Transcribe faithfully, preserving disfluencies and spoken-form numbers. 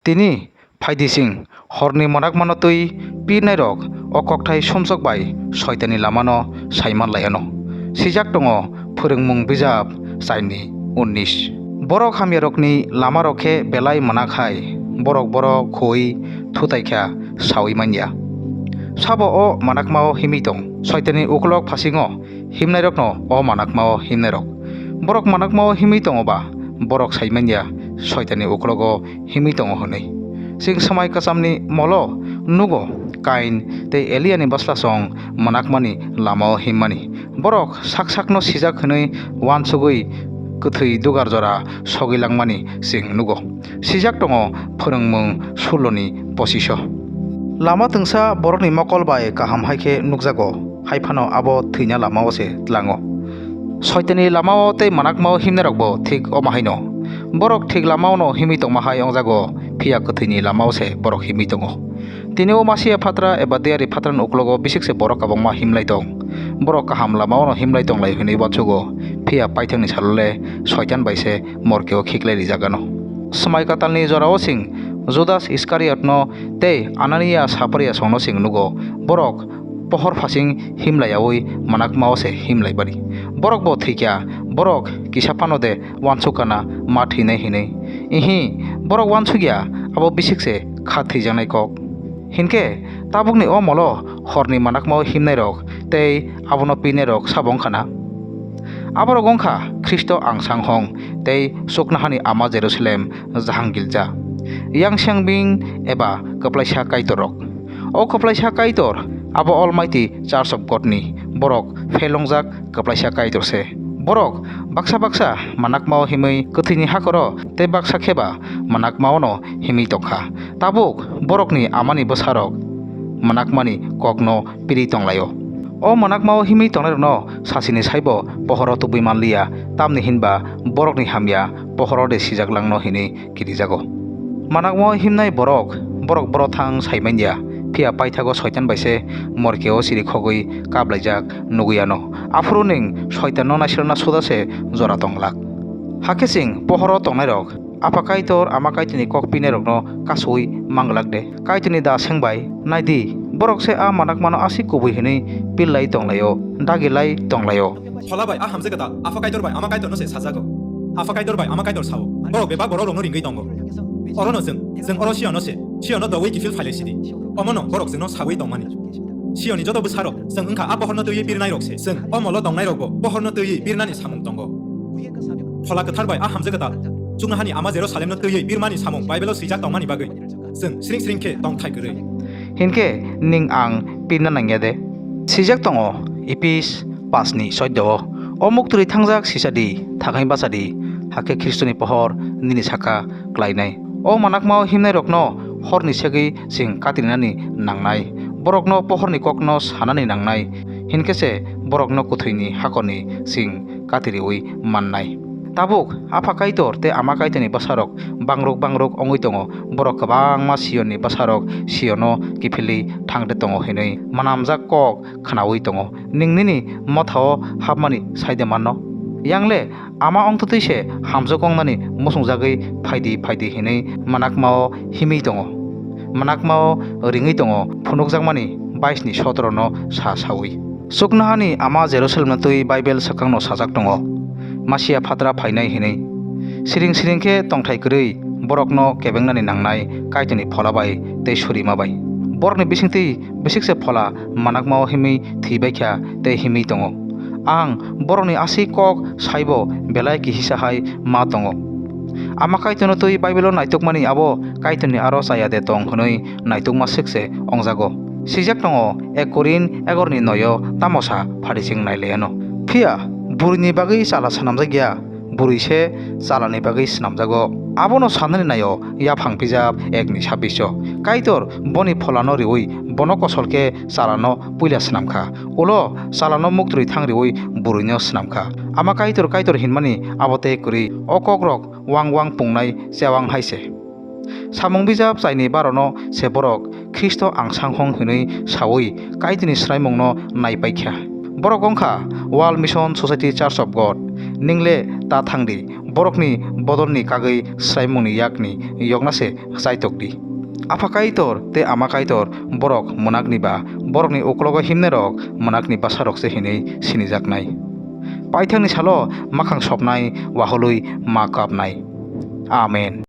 Tini phaidi chwng horni mwnakmano twi pirnairok o kokthai sumsok bai Soitanni lamano saiman lai anw. Swijak tongo Phwrwngmung bijap chaini unnis. Borok hamyarokni lamarok khe belai mwnak hai, borok borok khui thutai kha saui man ya. Sabo o mwnakmao himwi tong? Soitanni uklok phasingo himnairokno o mwnakmao himnairok. Borok mwnakmao himwi tongo ba borok sai man ya Soitanni uklogo himwi tongo hwnwi. Chwng Swmai Kwchamni molo nugo Kain tei Eliani bwslasong mwnakmani lamao himmani. Borok sak sakno sijak hwnwi uansugwi kwthwi dugar jora sogwi langmani chwng nugo. Sijak tongo Phwrwngmung sullo ni pochisho. Lama twngsa borokni mokol bai kaham hai khe nukjago, hai phano abo thwina lamao se tlango. Soitanni lamao tei mwnakmao himnairokbo thik omo haino. Borok thik lamaono himwi tongma hai wngjago, phiya kwthwini lamao se borok himwi tongo. Tini o Masia phatra eba Diyari phatrani uklogo bisik se borok kwbangma himlai tong. Borok kaham lamaono himlai tonglai hwnwi uansugo, phiya paithakni salo le Soitan bai se morkeo khiklai rijak anw. Swmai kwtalni jorao chwng Judas Iskariotno tei Anania Sapariasongno chwng nugo, borok pohor phasing himlaiyaui mwnakmao se himlaibani. Borokbo thwikya, borok kisa phano de uansuk kana ma thwinai hinwi. Ihi, borok uansuk ya, abo bisik se kha thwijaknai kok. Hinkhe tabukni o molo horni mwnakmao himnairok tei abono pirnairok sabo wngkha na? Aborok wngkha Khristo angsanghong tei chuknohani ama Jerusalem jahang gilja, yang siang bing eba kwplaisa Kaitorrok. O kwplaisa Kaitor abo Almighty Church of God ni borok phelongjak kwplaisa Kaitor se. Borok baksa baksa mwnakmao himwi kwthwini hakoro tei baksa kheba mwnakmaono himwi tongkha. Tabuk borokni amani bwsarok mwnakmani kokno pirwi tonglaio. O mwnakmao himwi tongnairokno sasini saibo pohoro tubui manliya, tamni hinba borokni hamya pohoro de sijak langno hinwi kirijago. Mwnakmao himnai borok, borok boro thang sai man ya, phiya paithago Soitan bai se morkeo chirikhogwi kaplaijak nugwi anw. Aphuru nwng Soitanno naislerna suda se jora tong glak. Hakhe chwng pohoro tongnairok Apha Kaitor, Ama Kaitorni kok pirnairokno kasui mang glak de? Kaitorni da seng bai, nai di, borok se a mwnakmano aswk kubui hwnwi pillai tonglaio, dagilai tonglaio. Phola bai a hamjwk kwtal Apha Kaitor bai Ama Kaitorno se sajago. Apha Kaitor bai Ama Kaitor sao, borok bebak bororokno ringwi tongo. Orono chwng, chwng oro Sionno se, Sionno doui kiphil phailai sidi. Omono borok chwngno saui tongmani. Sioni joto bwsarok chwng wngkha a pohorno twiwi pirnairok se. Chwng o molo tongnairokbo pohorno twiwi pirnani samung tongo. Phola Kwthar bai a hamjwk kwtal chuknohani ama Jerusalemno twiwi pirmani samung Bible-o swijak tongmani bagwi chwng sring sring khe tongthai kwrwi. Hinkhe ning ang pirna nangya de? Swijak tongo Ephes paanch ni choudo o, "O muktrwi thangjak sisa di, thangwi bacha di, hakhe Khristoni pohor nini saka klainai." O mwnakmao himnairokno horni segwi chwng katrinani nangnai. Borokno pohorni kokno sanani nangnai, hinkhe se borokno kwthwini hakorni chwng katriui mannai. Tabuk Apha Kaitor tei Ama Kaitorni bwsarok bangruk bangruk wngwi tongo. Borok kwbangma Sionni bwsarok Sionno kiphilwi thangde tongo hwnwi mwnamjak kok khnaui tongo. Nwng nini mothao hapmani sai de manno? Yang le Ama ongtwtwi se hamjwk wngnani muchungjagwi phaidi phaidi hinwi mwnakmao himwi tongo. Mwnakmao ringwi tongo, phunukjakmani bais ni sotoro no sa saui. Chuknohani ama Jerusalemno twi Bible swkangno sajak tongo, Masia phatra phainai hinwi. Siring siring khe tongthai kwrwi borokno kebengnani nangnai Kaitorni phola bai tei surima bai. Borokni bisingtwi bisik se phola mwnakmao himwi thwi bai kha tei himwi tongo. Ang borokni aswk kok saibo belai kihisa hai ma tongo. Ama Kaitorno twi Bible-o naitukmani abo Kaitorni aro chaya de tong hwnwi naitukma swk se wngjago. Swijak tongo, ek Korin egorni noyo tamo sa phari chwng nai le ano. Phiya bwrwini bagwi chala swnamjak ya, bwrwi se chalani bagwi swnamjago. Abono sanani naio Yaphang bijap ekni sabbiso. Kaitor boni pholano riui bono kosol khe chalano puila swnam kha. Ulo chalano muktrwi thang riui bwrwino swnam kha. Ama Kaitor, Kaitor hinmani abo tei kwrwi. O kokrok wang wang pungnai chewang hai se. Samung bijap chaini barono se borok Khristo angsanghong hinwi saui Kaitorni swnaimungno nai pai kha. Borok wng kha World Mission Society Church of God, Nwng le ta thang di, borokni bodolni kagwi swraimungni yakni yokna se chaitok di. Apha Kaitor tei Ama Kaitor borok mwnakni ba borokni uklogo himnairok mwnakni bwsarok se hwnwi sinijaknai. Paithakni salo makhang sopnai waholwi ma kapnai. Amen.